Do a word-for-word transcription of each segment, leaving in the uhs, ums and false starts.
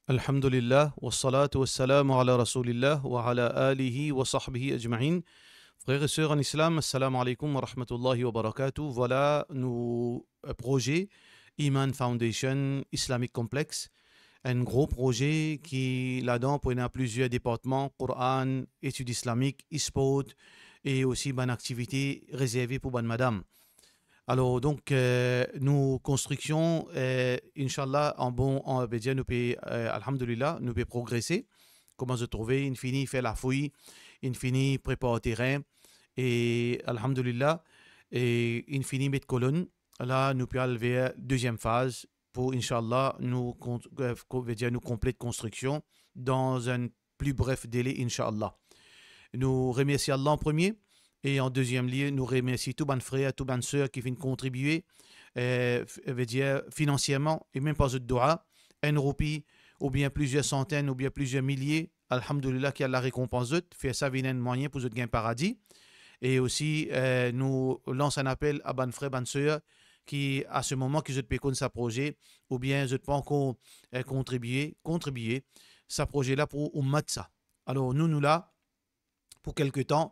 Alhamdulillah, wassalatu wassalamu ala Rasoulillah, wa ala alihi wa sahbihi ajma'in. Frer e ser an Islam, assalamu alaikum wa rahmatullahi wa barakatuh. Vwala nou, eh, proze Iman Foundation Islamic Complex. Enn gro proze ki ladan pou ena plizier departman, Koran, etid islamik, sport, e osi bann aktivite rezerve pou bann madam. Alor, donk, eh, nou konstriksion, eh, inshallah, an bon, an, vedir nou pe, eh, alhamdulillah, nou pe progrese. Kouma zot trouve, inn fini fer lafouy, inn fini prepar terin, e alhamdulillah, e inn fini met kolonn. La, nou pe al ver deziem faz pou, inshallah, nou kon-, eh, ko-, vedir nou konplet konstriksion dan enn pli bref dele, inshallah. Nou remersi Allah an premie, e an deziem lie, nou remersi tou bann frer, tou bann ser ki finn kontribie, eh, f-, vedir finansierman, e mem par zot dua, enn roupi, oubien plizier santenn, oubien plizier milie, alhamdulillah, ki Allah rekonpans zot, fer sa vinn enn mwayin pou zot gagn paradi. E osi, eh, nou lans enn apel a bann frer, bann ser ki, a se moman ki zot pe konn sa proze, oubien zot pa ankor, eh, kontribie, kontribie, sa proze la pou oumat sa. Alor, nou, nou la pou kelke tan,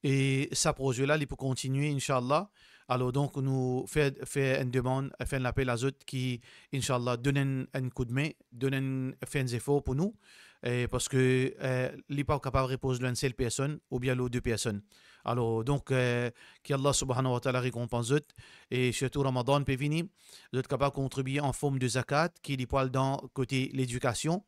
e sa proze la, li pou kontinie, inshallah. Alor, donk, nou fer, fer enn demann, fer enn lapel a zot ki, inshallah, donn enn, enn koudme, donn enn, fer enn zefor pou nou, eh, parski, eh, li pa kapav repoz lor enn sel personn oubien lor de personn. Alor, donk, eh, ki Allah subhanahu wa ta'ala rekonpans zot, e sirtou Ramadan pe vini, zot kapav kontribie an form de zakat, ki li pou al dan kote ledikasion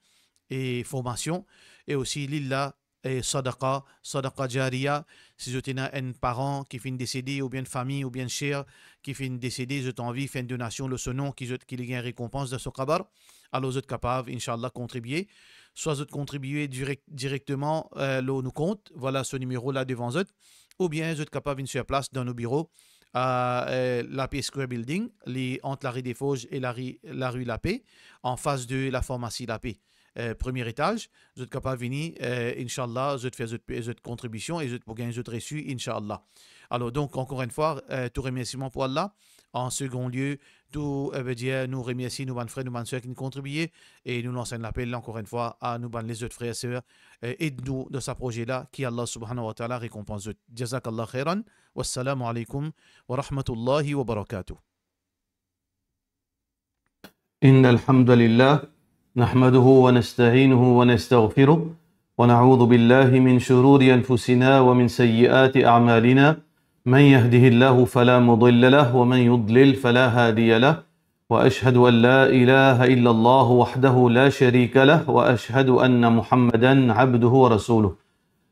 e formasion, e osi li la, e sadaqa, sadaqa jariya, si zot ena enn paran ki finn desede, oubien enn fami, oubien enn ser ki finn desede, zot anvi fer enn donasion lor so non, ki zot, ki li gagn rekonpans dan so kabar, alor zot kapav, inshallah, kontribie. Swa zot kontribie direk-, direkteman, eh, lor nou kont, vwala so nimero la devan zot, oubien zot kapav vinn sir plas dan nou biro, a, eh, Lape Square Building, li ant Lari Deforz e lari, lari Lape, anfas de lafarmasi Lape. Eh, premie etaz, zot kapav vini, eh, inshallah, zot fer zot, zot kontribision e zot pou gagn zot resi, inshallah. Alor, donk, ankor enn fwa, eh, tou remersiman pou Allah. An segon lie, tou, eh, vedir nou remersi nou bann frer, nou bann ser ki kontribie, e nou lans enn lapel, ankor enn fwa, a nou bann lezot frer, ser, eh, ed nou dan sa proze la, ki Allah subhanahu wa ta'ala rekonpans zot. Jazakallah khairan. Wassalamu alaikum wa rahmatullahi wa barakatuh. إن الحمد لله نحمده ونستعينه ونستغفره ونعوذ بالله من شرور أنفسنا ومن سيئات أعمالنا. من يهده الله فلا مضل له ومن يضلل فلا هادي له. وأشهد أن لا إله إلا الله وحده لا شريك له وأشهد أن محمدا عبده ورسوله.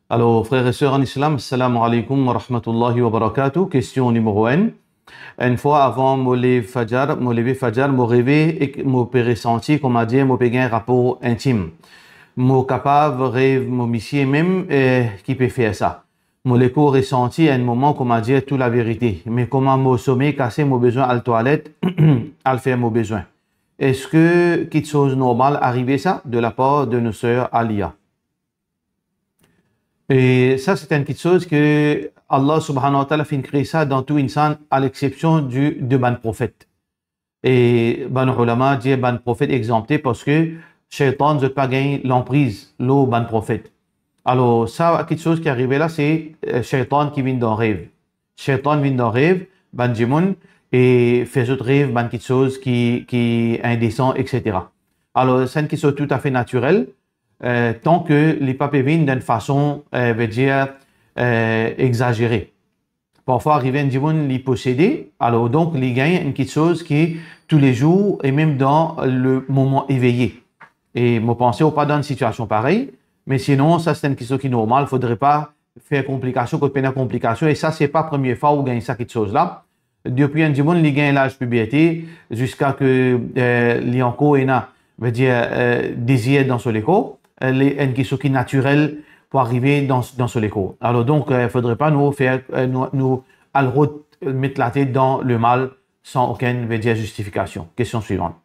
Alor, frer e ser an Islam, assalamu alaikum wa rahmatullahi wa barakatuh. Kestion nimero enn. Enn fwa avan mo lev fajar, mo leve fajar, mo reve ek mo pe resanti, koumadir, mo pe gagn rapor intim. Mo kapav rev mo misie mem, eh, ki pe fer sa. Mo lekor resanti enn moman, koumadir, tou laverite. Me kouma mo somey kase, mo bizin al twalet, al fer mo bizin. Eski kiksoz normal arive sa de lapar de nou ser Alia? E sa, se enn kiksoz ki Allah subhanahu wa ta'ala finn kree sa dan tou insan, a lexsepsion di, de bann profet. E bann oulama dir bann profet exanpte parski Shaytan, zot pa gagn lanpriz lor bann profet. Alor, sa, kiksoz ki arive la, se, eh, Shaytan ki vinn dan rev. Shaytan vinn dan rev bann dimoun e fer zot rev bann kiksoz ki, ki indesan, et cetera. Alor, se enn kiksoz toutafe natirel, eh, tan ki li pa pe vinn dan enn fason, eh, vedir, eh, exazere. Parfwa, arive enn dimoun, li posede, alor donk, li gagn enn kiksoz ki toulezour e mem dan le moman eveye. E mo panse ou pa dan enn sitiasion parey, me sinon, sa, se enn kiksoz ki normal, fodre pa fer konplikasion kot pena konplikasion, e sa, se pa premie fwa ou gagn sa kiksoz la. Depi enn dimoun, li gagn laz piberte, ziska ki, eh, li ankor ena, vedir, eh, dezir dan so lekor, eh, li, enn kiksoz ki natirel pou arive dan, dan so lekor. Alor donk, eh, fodre pa nou fer, eh, nou, nou al rod, met latet dan lemal san okenn, vedir, zistifikasion. Kestion swivan.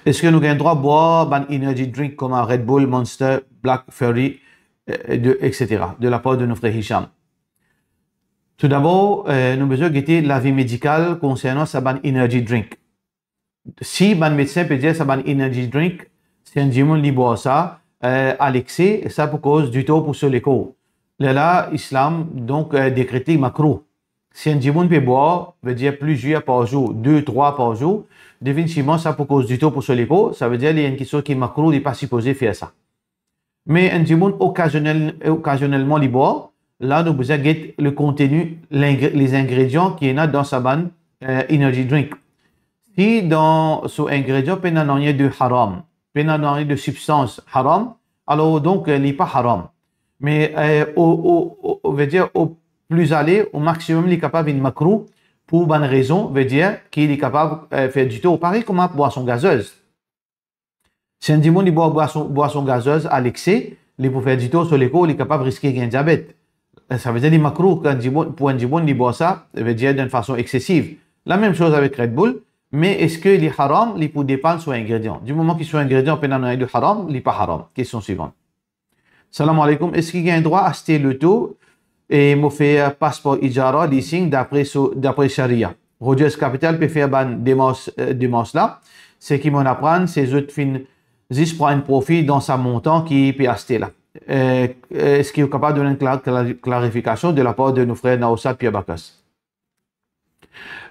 Eski nou gagn drwa bwar bann energy drink kouma Red Bull, Monster, Black Fury, eh, de, et cetera, de lapar de nou frer Hicham? Toudabor, eh, nou bizin gete lavi medikal konsernan sa bann energy drink. Si bann medsin pe dir sa bann energy drink, Si enn dimoun li bwar sa, eh, a lekse, sa pou koz ditor pou so lekor. Lerla, Islam, donk, eh, dekret li makrouh. Si enn dimoun pe bwar, vedir plizier par zour, de, trwa par zour, definitivman sa pou koz ditor pou so lekor, savedir li enn kiksoz ki makrouh, li pa sipoze fer sa. Me enn dimoun okazionel-, okazionelman li bwar, la nou bizin get le konteni, lengre-, les ingrédients ki ena dan sa bann, eh, energy drink. Si dan so ingredian pena nanye de haram, pena nanye de sibstans haram, alor donk, eh, li pa haram. Me, eh, o, o, o, o, vedir, o pli ale, o maximum, li kapav vinn makrouh pou bann rezon, vedir, ki li kapav, eh, fer ditor. Parey kouma bwason gazez. Si enn dimoun li bwar bwason, bwason gazez a lekse, li pou fer ditor so lekor, li kapav riske gagn diabet. Eh, savedir li makrouh kan dimoun, pou enn dimoun li bwar sa, vedir dan enn fason eksesiv. Lamem soz avek Red Bull, me eski li haram, li pou depann so ingredian. Di moman ki so ingredian pena nanye de haram, li pa haram. Kestion swivan. Salam aleykoum, eski gagn drwa aste loto e mo fer pas par ijara, leasing, dapre so, dapre sharia? Rogers Capital pe fer bann demars, eh, demars la. Seki mo'nn aprann, se zot finn zis pran enn profi dan sa montan ki pe aste la. Eh, eski ou kapav donn enn kla-, kla-, klarifikasion de lapar de nou frer Naosad Pierre Bacchus?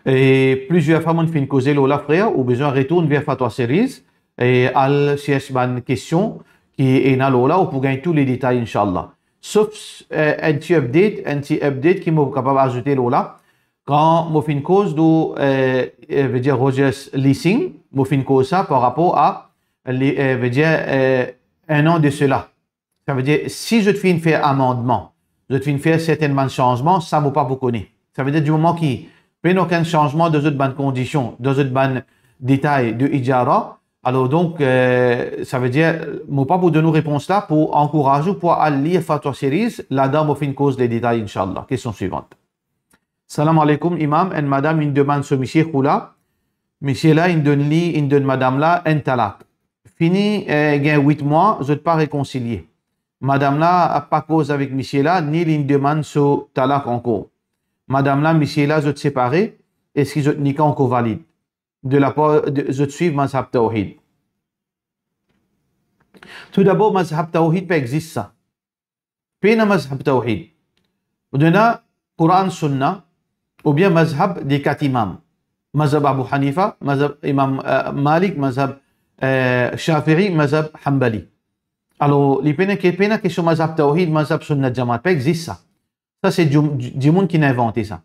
E plizier fwa mo'nn finn koze lor la, frer, ou bizin retourn ver Fatwa Series e al sers bann kestion ki ena lor la, ou pou gagn tou le detay, inshallah. Sof, eh, enn ti update, enn ti update ki mo kapav azoute lor la. Kan mo finn koz lor, eh, eh, vedir Rogers Leasing, mo finn koz sa par rapor a, li, eh, vedir, eh, enn an de sela. Savedir, si zot finn fer amandman, zot finn fer sertenn bann sanzman, sa mo pa pou kone. Savedir, di moman ki pena okenn sanzman dan zot bann kondision, dan zot bann detay de ijara, alor donk, eh, savedir, mo pa pou donn ou repons la, pou ankouraz ou pou al lir Fatwa Series, ladan mo finn koz le detay, inshallah. Kestion swivan. Salam aleykoum, Imam. Enn madam inn demann so misie khoula. Misie la inn donn li, inn donn madam la enn talak. Fini, eh, gagn wit mwa, zot pa rekonsilie. Madam la pa koz avek misie la, ni li inn demann so talak ankor. Madam la, misie la, zot separe, eski zot nika ankor valid? De lapar de, zot swiv mazhab tawhid. Toudabor, mazhab tawhid pa existe sa. Pena mazhab tawhid. Ou ena Quran, Sunna, oubien mazhab de kat imam. Mazhab Abu Hanifa, mazhab Imam, eh, Malik, mazhab, eh, Shafi'i, mazhab Hanbali. Alor, li pena ke-, pena kestion mazhab tawhid, mazhab sunnat jamaat, pa existe sa. Sa se di-, di-, dimoun ki inn invante sa.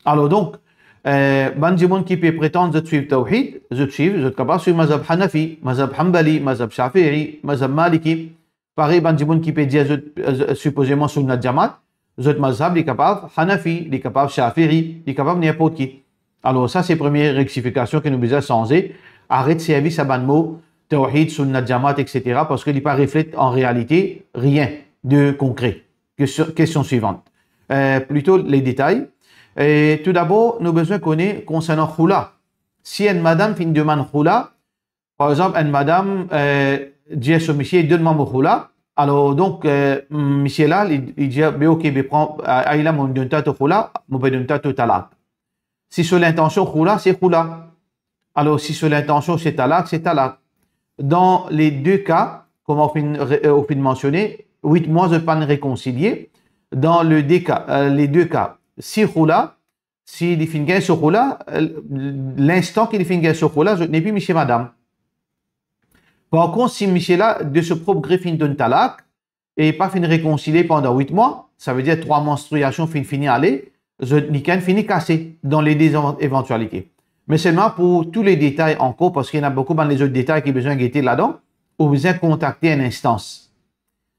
Alor donk, eh, bann dimoun ki pe pretann zot swiv tawhid, zot swiv, zot kapav swiv mazhab Hanafi, mazhab Hanbali, mazhab Shafi'i, mazhab Maliki. Parey bann dimoun ki pe dir zot, eh, sipozeman sunnat jamaat, zot mazhab li kapav Hanafi, li kapav Shafi'i, li kapav ninport ki. Alor sa se premie rektifikasion ki nou bizin sanze. Aret servi sa bann mo tawhid, sunnat jamaat, et cetera, parski li pa reflet an realite rien de konkre. Kestion, kestion swivan. Eh, plito le detay. Eh, toudabor, nou bizin kone konsernan khoula. Si enn madam finn demann khoula, par exanp, enn madam, eh, dir so misie, "Donn mwa mo khoula." Alor donk, eh, misie la, li, li dir, "Be ok, be pran, eh, ay la, mo donn twa to khoula, mo pe donn twa to talak." Si so lintansion khoula, se khoula. Alor si so lintansion se talak, se talak. Dan le de ka, kouma ou finn re-, ou finn mansione, wit mwa zot pa'nn rekonsilie. Dan le de ka, eh, le de ka, si khoula, si li finn gagn so khoula, eh, linstan ki li finn gagn so khoula, zot nepli misie madam. Par kont, si misie la, de so prop gre, finn donn talak, e pa finn rekonsilie pandan wit mwa, savedir trwa manstriasion finn fini ale, zot nikenn fini kase dan le de evan-, evantialite. Me selman pou tou le detay ankor, parski ena boukou bann lezot detay ki bizin gete ladan, ou bizin kontakte enn instans.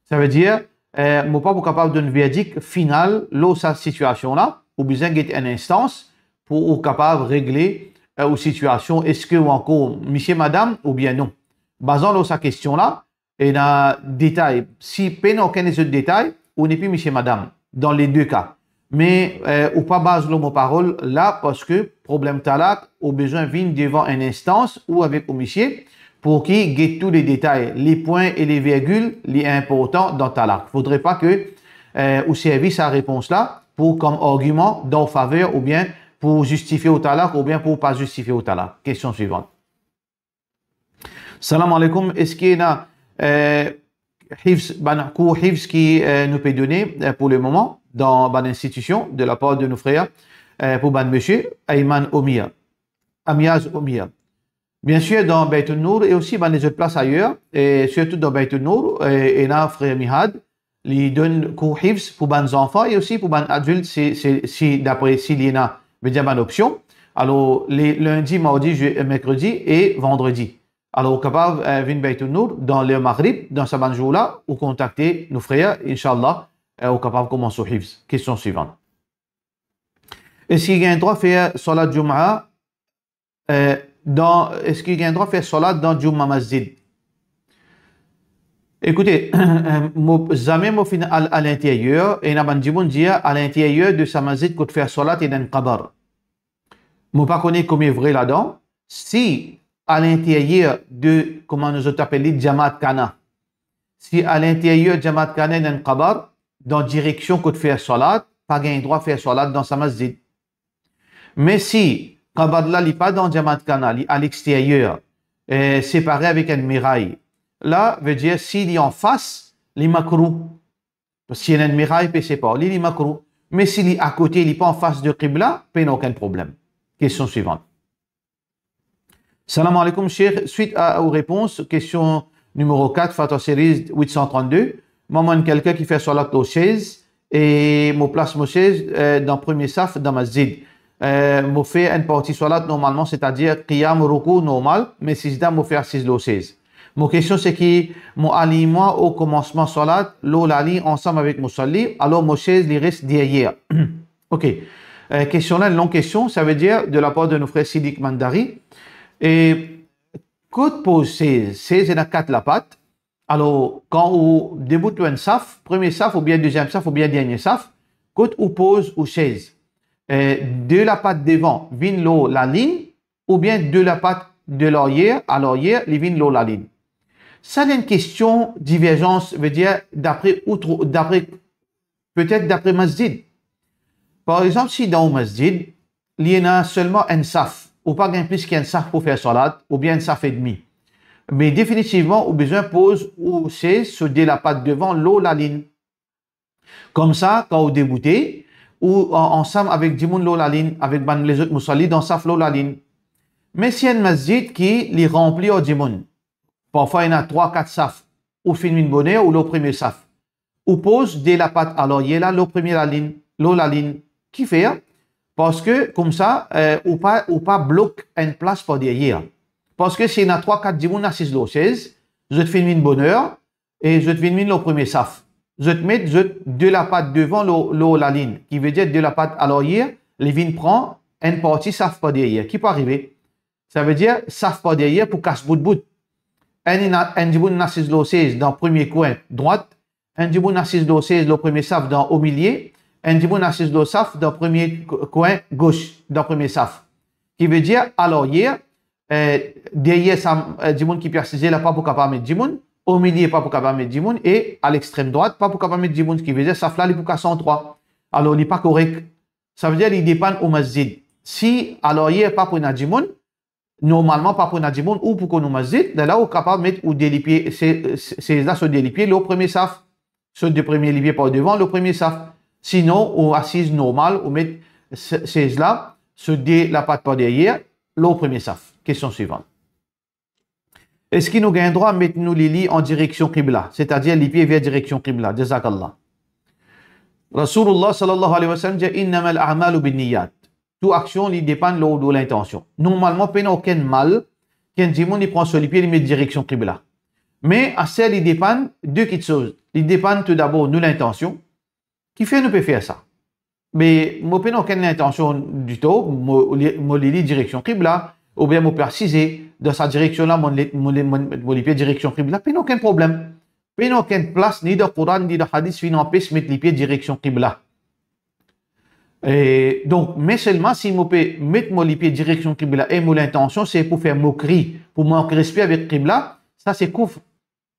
Savedir, eh, mo pa pou kapav donn verdik final lor sa sitiasion la, ou bizin get enn instans pou ou kapav regle, eh, ou sitiasion, eski ou ankor misie madam oubien non. Bazan lor sa kestion la, ena detay. Si pena okenn lezot detay, ou nepli misie madam, dan le de ka. Me, eh, ou pa baz lor mo parol la, parski problem talak, ou bizin vinn devan enn instans ou avek ou misie, pou ki get tou le detay, le pwin e le virgil, li inportan dan talak. Fodre pa ke, eh, ou servi sa repons la pou kom argiman dan ou faver oubien pou zistifie ou talak oubien pou pa zistifie ou talak. Kestion swivan. Salam aleykoum. Eski ena, eh, hifz, bann kour hifz ki, eh, nou pe done, eh, pou le moman dan bann institision de la par de nou frer, eh, pou bann misie Ayman Omia, Amiaz Omia? Biensir, dan Beit Nour e osi bann lezot plas ayer, e sirtou dan Beit Nour, eh, ena frer Mihad, li donn kour hifz pou bann zanfan e osi pou bann adilt, si, si, si dapre si li ena, vedir bann opsion. Alor, le lindi, mardi, je-, merkredi e vandredi. Alor, ou kapav, eh, vinn Beit Nour dan ler Maghrib, dan sa bann zour la, ou kontakte nou frer, inshallah, eh, ou kapav koumans ou hifz. Kestion swivan. Eski gagn drwa fer salat Jumaa, eh, dan, eski gagn drwa fer salat dan Jumaa Masjid? Ekoute, mo, zame mo finn al a linteryer, e ena bann dimoun dir a linteryer de sa masjid kot fer salat ena enn kabar. Mo pa kone komie vre ladan. Si a linteryer de, kouma nou zot apel li, Jamaat Khana, si a linteryer Jamaat Khana ena enn kabar, dan direksion kot fer salat, pa gagn drwa fer salat dan sa masjid. Me si kabar la, li pa dan Jamaat Khana, li a lexteryer, eh, separe avek enn miray, la, vedir si li anfas, li makrouh. Si ena enn miray pe separ li, li makrouh. Me si li akote, li pa anfas de kibla, pena okenn problem. Kestion swivan. Salam aleykoum, Sheikh. Suite à ou répons, question numéro quatre, Fatwa Series huit cent trente-deux, mwa, mo enn kelkin ki fer salat lor sez, e mo plas mo sez, eh, dan premie saf dan masjid. Eh, mo fer enn parti salat normalman, setadir qiyam, roukou normal, me sijda mo fer asiz lor sez. Mo kestion se ki mo align mwa o komansman salat lor laliny ansam avek mosalli, alor mo sez li res deryer. Ok. Eh, kestion la, enn long kestion, savedir de la par de nou frer Sidik Mandari. E kot poz sez? Sez ena kat lapat. Alor, kan ou debout lor enn saf, premie saf oubien deziem saf oubien dernie saf, kot ou poz ou sez? Eh, de lapat devan vinn lor laliny, oubien de lapat de laryer, a laryer, li vinn lor laliny? Sa enn kestion diverzans, vedir dapre ou trou-, dapre, petet dapre masjid. Par exanp, si dan ou masjid, li ena selman enn saf, ou pa gagn plis ki enn saf pou fer salat, oubien enn saf edmi. Me definitivman, ou bizin poz ou sez so de lapat devan lor laliny. Koumsa, kan ou deboute, ou an-, ansam avek dimoun lor laliny, avek bann lezot mosalli dan saf lor laliny. Me si enn masjid ki li ranpli ar dimoun, parfwa ena trwa, kat saf, ou finn vinn boner, ou lor premie saf, ou poz de lapat a laryer la lor premie laliny, lor laliny. Kifer? Parski koumsa, eh, ou pa, ou pa blok enn plas par deryer. Parski si ena trwa, kat dimoun asiz lor sez, zot finn vinn boner, e zot vinn vinn lor premie saf. Zot met zot de lapat devan lor, lor laliny, ki vedir de lapat a laryer, li vinn pran enn parti saf par deryer. Ki pou arive? Savedir saf par deryer pou kas bout-bout. Enn, enn dimoun asiz lor sez dan premie kwin drwat, enn dimoun asiz lor sez lor premie saf dan omilie, enn dimoun asiz lor saf dan premie k-, kwin gos dan premie saf. Ki vedir a laryer, eh, deryer sa, eh, dimoun ki pe asize la pa pou kapav met dimoun, omilie pa pou kapav met dimoun, e a lextrem drwat pa pou kapav met dimoun, ki vedir saf la li pou kas an trwa. Alor, li pa korek. Savedir li depann ou masjid. Si a laryer pa pou ena dimoun, normalman pa pou ena dimoun, ou pou konn ou masjid, lerla ou kapav met ou de lipie, se, se, sez la so de lipie lor premie saf. So de premie lipie par devan, lor premie saf. Sinon, ou asiz normal, ou met se-, sez la, so de lapat par deryer, lor premie saf. Kestion swivan. Eski nou gagn drwa met nou lili an direksion kibla, setadir lipie ver direksion kibla? Jazakallah. Rasoulullah sallallahu alayhi wa sallam dir, "Innamal a'malu binniyat." Tou aksion, li depann lor, lor lintansion. Normalman, pena okenn mal ki enn dimoun li pran so lipie, li met direksion kibla. Me aster li depann de kitsoz. Li depann toudabor nou lintansion. Kifer nou pe fer sa? Me mo pena okenn lintansion ditou, mo li-, mo lili direksion kibla, oubien mo pe asize dan sa direksion la, mo li-, mo li-, mo, mo lipie direksion kibla, pena okenn problem. Pena okenn plas, ni dan Koran, ni dan Hadis, finn anpes met lipie direksion kibla. E, donk, me selman si mo pe met mo lipie direksion kibla e mo lintansion se pou fer mokri, pou mank respe avek kibla, sa se koufr.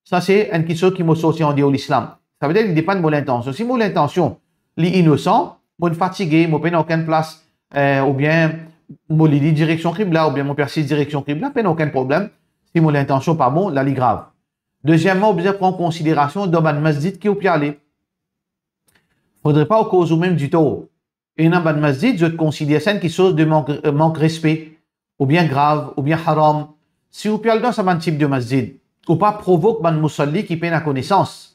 Sa se enn kitsoz ki mo sorti andeor Lislam. Savedir li depann mo lintansion. Si mo lintansion li inosan, mo fatige, mo pena okenn plas, eh, oubien mo lili direksion kibla, oubien mo pe asiz direksion kibla, pena okenn problem. Si mo lintansion pa bon, la li grav. Dezieman, ou bizin pran konsiderasion dan bann masjid ki ou pe ale. Fodre pa ou koz oumem ditor. Ena bann masjid, zot konsider sa enn kiksoz de mank, mank respe, oubien grav, oubien haram. Si ou pe al dan sa bann tip de masjid, ou pa provok bann mousalli ki pena konesans.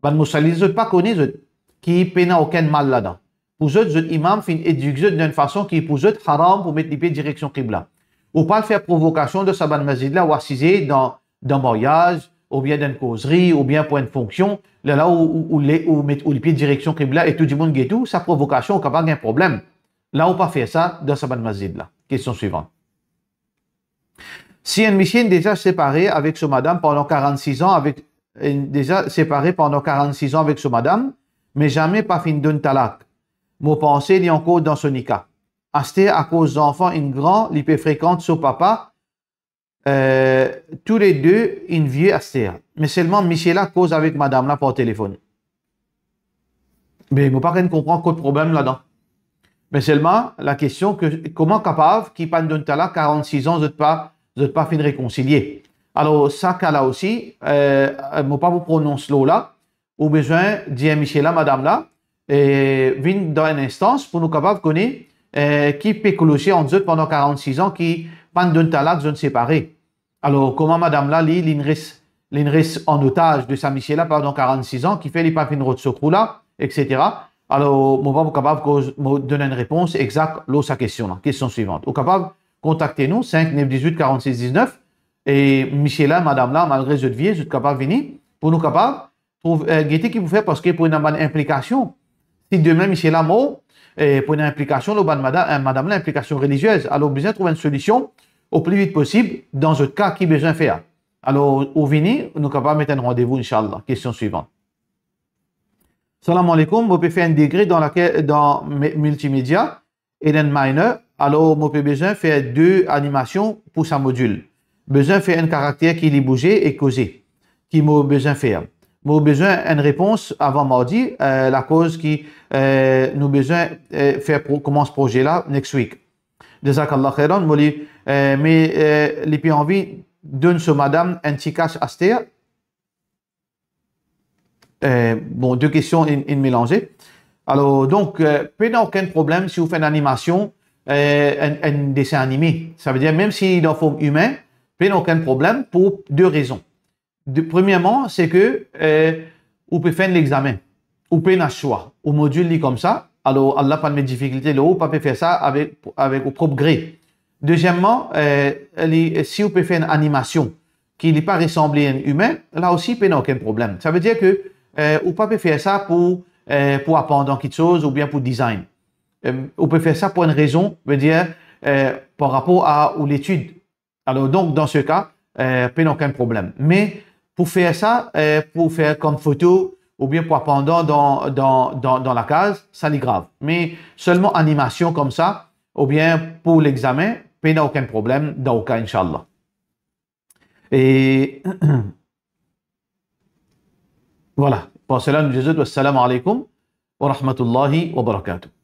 Bann mousalli, zot pa kone zot, ki pena okenn mal ladan. Pou zot, zot imam finn edik zot dan enn fason ki pou zot haram pou met lipie direksion kibla. Ou pa al fer provokasion dan sa bann masjid la, ou asize dan, dan maryaz, oubien dan enn kozri, oubien pou enn fonksion, lerla ou, ou, ou le-, ou met ou lipie direksion kibla e tou dimoun get ou, sa provokasion, ou kapav gagn problem. La ou pa fer sa dan sa bann masjid la. Kestion swivan. Si enn misie inn deza separe avek so madam pandan quarante-six an avek, inn deza separe pandan quarante-six an avek so madam, me zame pa finn donn talak, mo panse li ankor dan so nika. Aster akoz zanfan inn gran, li pe frekant so papa, eh, toule de inn vie aster. Me selman misie la koz avek madam la par telefonn. Me mo pa konn konpran kot problem ladan. Me selman lakestion ke kouma kapav ki pa'nn donn talak quarante-six an, zot pa, zot pa finn rekonsilie. Alor sa ka la osi, eh, mo pa pou pronons lor la, ou bizin dir misie la, madam la, eh, vinn dan enn instans pou nou kapav kone, eh, ki pe kloze ant zot pandan quarante-six an ki pa'nn donn talak, zot inn separe. Alor, kouma madam la, li, linn res, linn res an otaz de sa misie la pandan quarante-six an, kifer li pa finn rod so kou la, et cetera. Alor, mo pa pou kapav koz, mo donn enn repons exak lor sa kestion la. Kestion swivan. Ou kapav kontakte nou, cinq neuf dix-huit quarante-six dix-neuf, e misie la, madam la, malgre zot vie, zot kapav vini, pou nou kapav trouv, eh, gete ki pou fer, parski pou ena bann inplikasion. Si demin misie la mor, eh, pou ena inplikasion lor bann mada-, eh, madam la, inplikasion reliziez. Alor, bizin trouv enn solision o pli vit posib dan zot ka ki bizin fer. Alor, ou vini, nou kapav met enn randevou, inshallah. Kestion swivan. Salam aleykoum, mo pe fer enn degre dan lake-, dan me-, miltimedia, e dan minor, alor mo pe bizin fer de animasion pou sa modil. Bizin fer enn karakter ki li bouze e koze, ki mo bizin fer. Mo bizin enn repons avan mardi, eh, lakoz ki, eh, nou bizin, eh, fer pro-, koumans proze la next week. Jazakallah khairan, mo li, eh, me, eh, li pe anvi donn so madam enn ti kas aster. Eh, bon, de kestion inn, inn melanze. Alor, donk, eh, pena okenn problem si ou fer enn animasion, eh, enn, enn desin anime. Savedir, mem si li dan form imin, pena okenn problem pou de rezon. De, premierman, se ke, eh, ou pe fer enn lexame. Ou pena swa. Ou modil li koumsa, alor Allah pa met difikilte lor ou, ou pa pe fer sa avek, avek ou prop gre. Dezieman, eh, li, si ou pe fer enn animasion ki li pa resanble enn imin, la osi pena okenn problem. Savedir ke, eh, ou pa pe fer sa pou, eh, pou apandan kiksoz oubien pou design. Eh, ou pe fer sa pou enn rezon, vedir, eh, par rapor a ou letid. Alor, donk, dan se ka, eh, pena okenn problem. Me pou fer sa, eh, pou fer kom foto oubien pou apandan dan, dan, dan, dan lakaz, sa li grav. Me selman animasion koumsa, oubien pou lexame, pena okenn problem dan ou ka, inshallah. E vwala, par sela nou dir zot, wassalamu alaikum wa rahmatullahi wa barakatuh.